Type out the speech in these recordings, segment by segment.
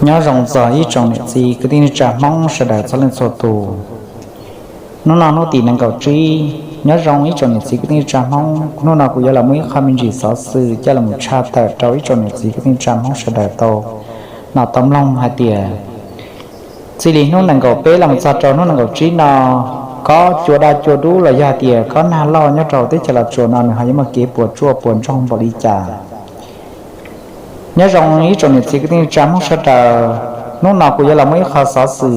Nyob zoo txog ib tsoom niam txiv kwv tij neej tsa Hmoob sawv daws txhua leej txhua tus. Hnub no hnub tim nees nkaum tsib, nyob zoo ib tsoom niam txiv kwv tij neej tsa Hmoob, hnub no kuv yuav los muaj ib qho me ntsis xov xwm coj los tshaj tawm rau ib tsoom niam txiv kwv tij neej tsa Hmoob sawv daws tau hnov tau mloog hais tias txij li hnub nees nkaum peb los txog rau hnub nees nkaum tsib no, kob cua daj cua dub los yog hais tias kob nag loj nyob rau teb chaws Los Tsuas no nws ho yuav muaj kev puas tsuaj puas ntsoog npaum li cas. Nyob zoo ib tsoom niam txiv kwv tij neej tsa Hmoob sawv daws, hnub no kuv yuav los muaj ib qho xov xwm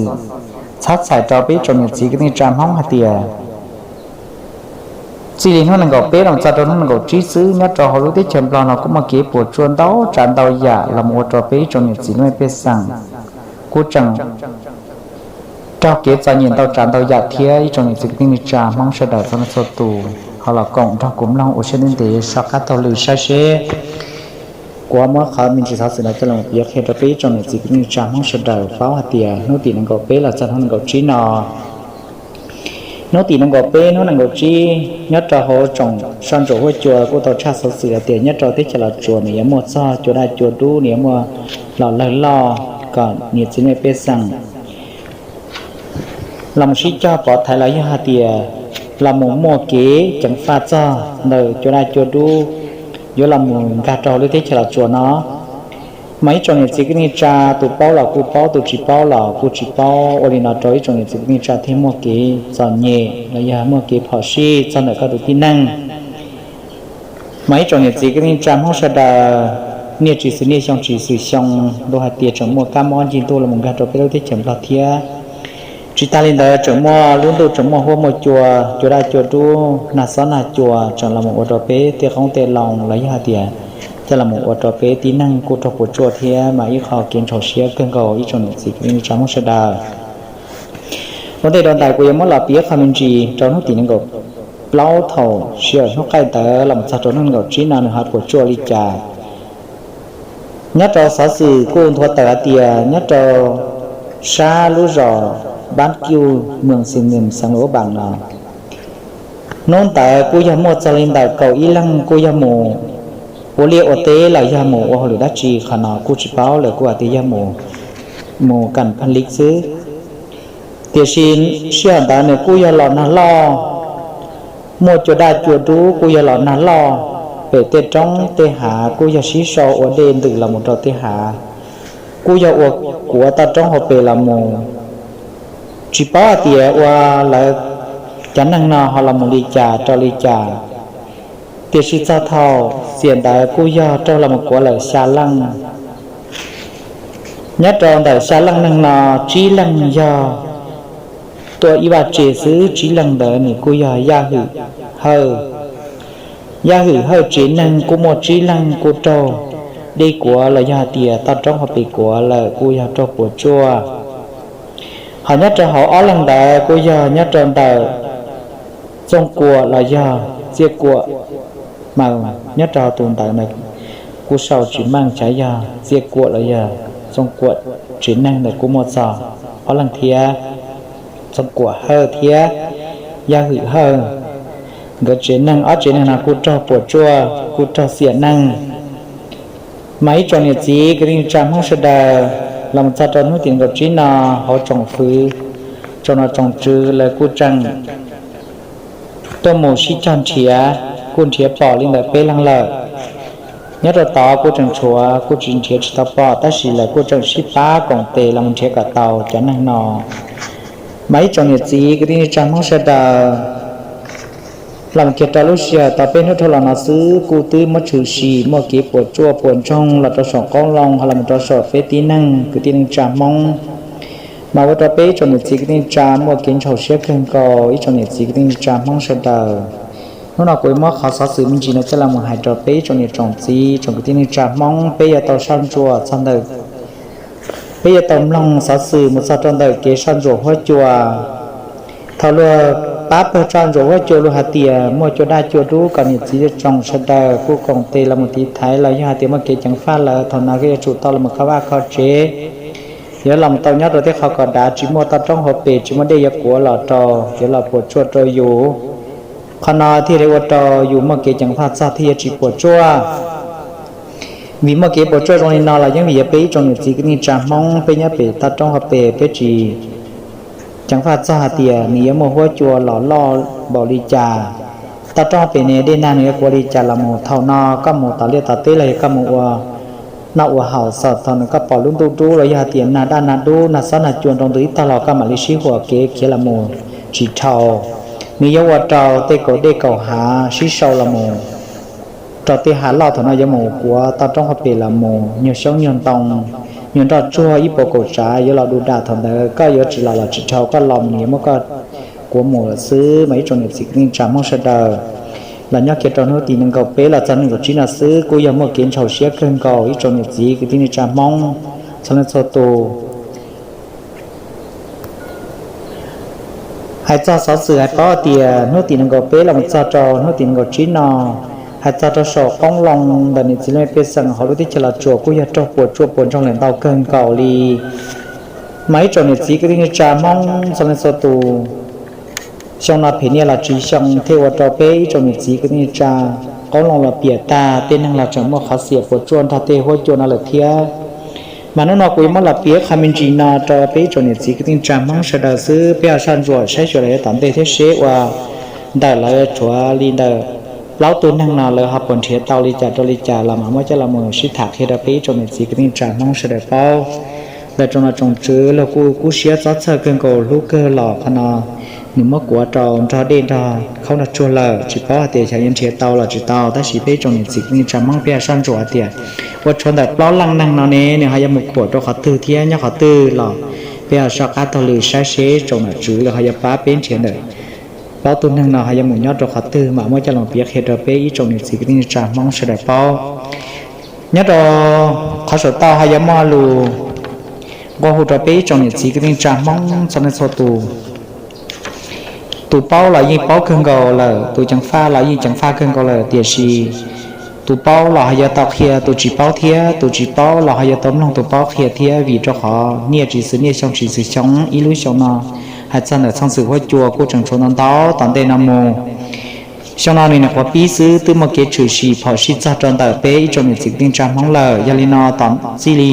txhab txhais rau peb ib tsoom niam txiv kwv tij neej tsa Hmoob hais tias txij li hnub nees nkaum peb los txog rau hnub nees nkaum tsib xwb, nyob rau hauv lub teb chaws Nplog no kuj muaj kev puas tsuaj ntau tsav ntau yam los mus ua rau peb ib tsoom niam txiv lub pej xeem kuj tseem raug kev txom nyem ntau tsav ntau yam thiab. Ib tsoom niam txiv kwv tij neej tsa Hmoob sawv daws txhua leej txhua tus ho los koom nrog kuv mloog ua siab ntev ntev soj qab taug lw saib seb kuv muab qhov me ntsis xov xwm no coj los piav qhia rau peb ib tsoom niam txiv kwv tij neej tsa Hmoob sawv daws paub hais tias hnub tim nees nkaum peb los txog hnub nees nkaum tsib no, hnub tim nees nkaum peb hnub nees nkaum tsib, nyob rau hauv tsoom soj ntsuam huab cua kuj tau tshaj xov xwm hais tias nyob rau teb chaws Los Tsuas nws yuav muaj txog cua daj cua dub, nws yuav muaj los lawg loj kom niam txiv lub pej xeem los mus sib cog pov thaiv los yog hais tias los mus muaj kev ceev faj txog ntawm cua daj cua dub yuav los mus nkag rau hauv lub teb chaws Los Tsuas no. Mas ib tsoom niam txiv kwv tij neej tsa, tus paub los kuj paub, tus tsis paub los kuj tsis paub, ua li no rau ib tsoom niam txiv kwv tij neej tsa thiaj muaj kev txom nyem los yog muaj kev phom sij txog ntawm koj tus tib neeg. Mas ib tsoom niam txiv kwv tij neej tsa Hmoob sawv daws, niaj tsis xws niaj xyoo tsis xws xyoo, ntuj hais tias tseem muaj kab mob ncig ntuj los mus nkag rau peb lub teb chaws Nplog thiab. Tsis tas li ntawd tseem muaj lub ntuj tseem muaj huab muaj cua, cua daj cua dub, nag xob nag cua tseem los mus ua rau peb tej qoob tej loo los yog hais tias coj los mus ua rau peb tib neeg kuj raug puas tsuaj thiab, mas ib qho kev ntxhov siab kawg nkaus ib tsoom niam txiv kwv tij neej tsa Hmoob sawv daws. Ua ntej rau ntawd kuv yuav muab los piav qho me ntsis rau hnub tim nees nkaum plaub thaum sij hawm hnub qaij ntawd los mus txog rau hnub nees nkaum tsib no nws ho puas tsuaj li cas. Nyob rau xov xwm kuj nthuav tawm hais tias nyob rau sab lub zos Npab Kiuj, moos Xis Nws, xeev Luam Paj Npas no, hnub ntawd kuj yog muaj txog li ntawm kaum ib leeg kuj yog mus ua liaj ua teb los yog mus ua hauj lwm dab tsi, qhov no kuj tsis paub, lawv kuj hais tias yog mus kam pha li xwb. Tiam sis sij hawm ntawd nws kuj yog los nag loj, muaj cua daj cua dub, kuj yog los nag loj, pem tej roob tej hav kuj yog sib sau ua dej ntws los mus rau tej hav, kuj yog ua kuav toj roob hauv pes los mus. Tsis paub hais tias ua lawv cov neeg no ho los mus li cas rau li cas, tiam sis txog thaum xiam ntawd kuj yog raug los mus kuav lawm xya leej. Nyob rau ntawm xya leej neeg no, tsib leeg yog tuaj ib vaj tse xwb, tsib leeg ntawd nws kuj yog Yaj Hwm Hawj. Yaj Hwm Hawj tsev neeg kuj muaj tsib leeg kuj raug dej kuav los yog hais tias toj roob hauv pes kuav lawm, kuj yog raug puas tsuaj. Ho nyob rau hauv ob leeg ntawd kuj yog nyob rau ntawm Txooj Kuam los yog Txiaj Kuam, mas nyob rau tus ntawd na kuj sau tsis meej, xyov yog Txiaj Kuam los yog Txooj Kuam. Tsev neeg ntawd kuj muaj txog ob leeg thiab, Txooj Kuam Hawj thiab Yaj Hwm Hawj. Nkawd tsev neeg, ob tsev neeg no kuj raug puas tsuaj, kuj raug xiam neeg. Mas ib tsoom niam txiv kwv tij neej tsa Hmoob sawv daws, los mus txog rau hnub tim nees nkaum tsib no, hauv tsoom fwv, tsoom nom tsoom tswv lawv kuj tseem tuaj mus sib cog nrhiav, kuj nrhiav pom li ntawm peb leeg lawm. Nyob rau tod kuj tseem tshuav, kuj tsis nrhiav tsis tau pom, tab sis lawv kuj tseem sib pab koom tes los mus nrhiav kom tau cov neeg no. Mas ib tsoom niam txiv kwv tij neej tsa Hmoob sawv daws, los mus kiag rau lub sij hawm tau peb hnub dhau los no xwb kuj twb muab tshwm sim muaj kev puas tsuaj puas ntsoog los rau saum qoob loo, ho los mus rau saum peb tib neeg kwv tij neej tsa Hmoob. Mas ua rau peb ib tsoom niam txiv kwv tij neej tsa muaj kev ntxhov siab kawg nkaus ib tsoom niam txiv kwv tij neej tsa Hmoob sawv daws. Hnub no kuv yuav muab qhov xov xwm me ntsis no coj los mus hais rau peb ib tsoom niam tsoom txiv tsoom kwv tij neej tsa Hmoob, peb yuav tau soj ntsuam txog ntawm, peb yuav tau mloog xov xwm mus txog rau ntawm kev soj ntsuam huab cua. Thaum luag pab pawg soj ntsuam huab cua luag hais tias muaj cua daj cua dub kom niam txiv tsoom sawv daws kuj koom tes los mus tiv thaiv los yog hais tias muaj kev ceev faj lawm, thaum no koj yuav tsum tau los mus kho vaj kho tsev, yuav los mus tau nyob rau tej qhov kom dav, tsis muaj toj roob hauv pes, tsis muaj dej yuav kuav los rau, yuav los puas tsuaj rau yus. Qhov no thiaj li ua rau yus muaj kev ceev faj txog thiaj yuav tsis puas tsuaj. Vim muaj kev puas tsuaj zoo li no los yeej vim yog peb ib tsoom niam txiv kwv tij neej tsa Hmoob peb nyob pem toj roob hauv pes peb tsis ceev faj txog hais tias nws yuav muaj huab cua los loj npaum li cas. Toj roob hauv pes ne dej nag nws yuav kuav li cas los mus thaum no koj mus tom liaj tom teb los yog koj mus ua noj ua haus xaus thaum nws koj pom lub ntuj dub los yog hais tias nag daj nag dub nag xob nag cua nroo ntws ib tog los koj mam li sib huam kev khiav los mus tsis dhau. Nws yuav ua rau tej kaum dej kaum hav sib sau los mus rau tej hav loj thaum no yuav mus kuav toj roob hauv pes los mus nyuag xyoob nyuag ntoo, nyuag nroj tsuag ib puas kaum tsav yuav los du dam thaum ntawd koj yuav tsis los los tsis dhau koj los mus nws yuav muab koj kuav mus lawm xwb mas ib tsoom niam txiv kwv tij neej tsa Hmoob sawv daws. Los nyob kiag rau hnub tim nees nkaum peb los txog nees nkaum tsib no xwb kuj yog muaj kev ntshau siab kawg nkaus ib tsoom niam txiv kwv tij neej tsa Hmoob txhua leej txhua tus. Hais txog xov xwm hais paub tias hnub tim nees nkaum peb los mus txog rau hnub tim nees nkaum tsib no, hais txog rau saum qoob loo ntawm niam txiv leej pej xeem hauv lub teb chaws Los Tsuas kuj yog raug puas tsuaj puas ntsoog lawm ntau kawg nkaus li. Mas ib tsoom niam txiv kwv tij neej tsa Hmoob txhua leej txhua tus, xyoo no phem niaj los tsiv xyoo thiaj ua rau peb ib tsoom niam txiv kwv tij neej tsa qoob loo los piam tag, tej neeg los tseem muaj qhov xiam puas tsuaj nrog tej huab cua no lawm thiab. Mas hnub no kuv yuav muab los piav qhov me ntsis no rau peb ib tsoom niam txiv kwv tij neej tsa Hmoob sawv daws xwb, peb ho soj ntsuam saib xyuas lawv yuav tom ntej thiab seb ua ntawm lawv tshuav li ntawm plaub tug neeg no lawv ho puas nrhiav tau li cas rau li cas los mam muab coj los mus sib tham qhia rau peb ib tsoom niam txiv kwv tij neej tsa Hmoob sawv daws paub. Lawv tsoom nom tsoom tswv los kuj kub siab txob txhawj kawg nkaus hlub kawg los qhov no nws muab kuav rau nrog dej nrog khaub nrog tsuag lawm, tsis paub hais tias xyov yuav nrhiav tau los tsis tau, tab sis peb ib tsoom niam txiv kwv tij neej tsa Hmoob peb ho soj ntsuam hais tias ua tshuav ntawm plaub leej neeg no ne nws ho yuav mus khuam rau qhov twg thiab nyob qhov twg los peb ho soj qab taug lw saib seb tsoom nom tswv lawv ho yuav pab peb nrhiav ntawm plaub tug neeg no ho yuav mus nyob rau qhov twg mam muab coj los piav qhia rau peb ib tsoom niam txiv kwv tij neej tsa Hmoob sawv daws paub. Nyob rau qhov saum tau ho yuav muaj lus nqua hu rau peb ib tsoom niam txiv kwv tij neej tsa Hmoob txhua leej txhua tus. Tus paub los yeej paub kawg nkaus lawm, tus ceev faj los yeej ceev faj kawg nkaus lawm, tiam sis tus paub los ho yuav tau qhia tus tsis paub thiab, tus tsis paub los ho yuav tau mloog tus paub qhia thiab, vim rau qhov niaj tsis xwm niaj xyoo tsis xwm xyoo ib lub xyoo no hais txog ntawm txheej xwm huab cua kuj tseem tshuav ntau ntau tom ntej no mus. Xyoo no nws nyuam qhuav pib xwb twb muaj kev tshwm sim phom sij txog rau ntawm peb ib tsoom niam txiv kwv tij neej tsa Hmoob lawm. Yog li no tom txij li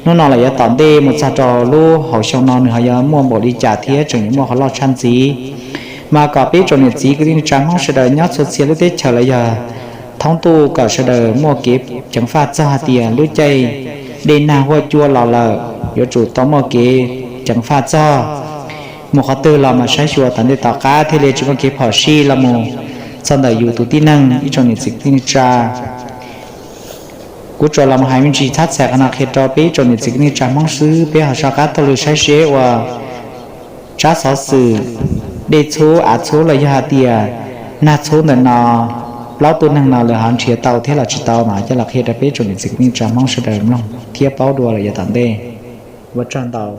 hnub no los yuav tom ntej mus txog rau lub hauv xyoo no nws ho yuav muaj npaum li cas thiab tseem yuav muaj qhov loj tshaj ntxiv. Mas kom peb ib tsoom niam txiv kwv tij neej tsa Hmoob sawv daws nyob txhua txhia lub teb chaws los yog thoob ntuj kom sawv daws muaj kev ceev faj txog hais tias lub caij dej nag huab cua los lawm yuav tsum tau muaj kev ceev faj txog. Mus qhov twg los mas saib xyuas tom ntej tom qab thiaj li tsis muaj kev phom sij los mus txog ntawm yus tus tib neeg ib tsoom niam txiv kwv tij neej tsa. Kuv tsuas los mus hais me ntsis thab txhais qhov no qhia rau peb ib tsoom niam txiv kwv tij neej tsa Hmoob xwb, peb ho soj qab taug lw saib seb ua tsab xov xwm dej txhub av txhub los yog hais tias nag txhub ntawm no plaub tug neeg no lawv ho nrhiav tau thiab los tsis tau mas coj los qhia rau peb ib tsoom niam txiv kwv tij neej tsa Hmoob sawv daws mloog thiab paub dua lawm yav tom ntej. Ua tsaug ntau.